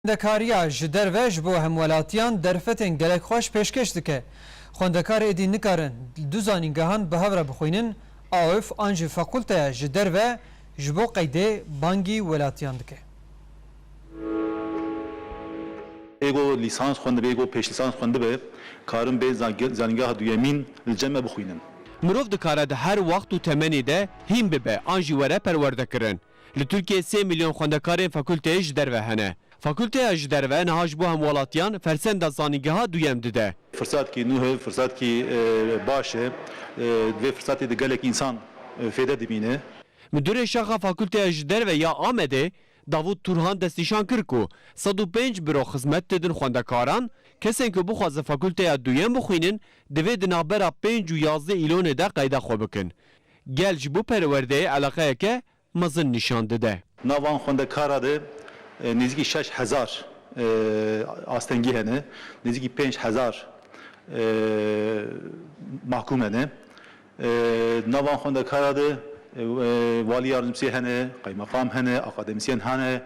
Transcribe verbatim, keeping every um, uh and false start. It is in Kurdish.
Xwendekariya ji derve ji bo hemwelatiyan derfetên gelek xweş pêşkêş dike. Xwendekar êdî nikarin du zanîngehan bi hev re bixwînin, awif an jî fakulteya ji derve ji bo qeydê bangî welatiyan dike. Ê ku lîsans xwendibe, ê ku pêşlîsans xwendibe, karin bê zan-, zanîngeha duyemîn li cem me bixwînin. Mirov dikare di her wext û temenê de hîn bibe an jî were perwerdekirin. Li Tirkiyeyê sê milyon xwendekarên fakulteyê ji derve hene. Fakulteya ji derve niha ji bo hemwelatiyan fersenda zanîngeha duyem dide. Firsatkî nû e, firsatkî, e, baş e. E, di vê firsatê de gelek însan, e, fêde dimîne. Midûrê Şaxa Fakulteya ji Derve ya Amedê, Davût Turhan destnîşan kir ku sed û pênc biro xizmet didin xwendekaran, kesên ku bixwazin fakulteya duyem bixwînin, divê di navbera pênc û yazdeh Îlonê de qeyda xwe bikin. Gel ji bo perwerdeyê eleqeyeke mezin nîşan dide. Nav van xwendekara de, e, nêzîkî şeş hezar, e, astengî hene, nêzîkî pênc hezar, e, mahkûm hene. E, nav van xwendekara de, e, e, walî yardimsê hene, qeymeqam hene, akademîsyen hene.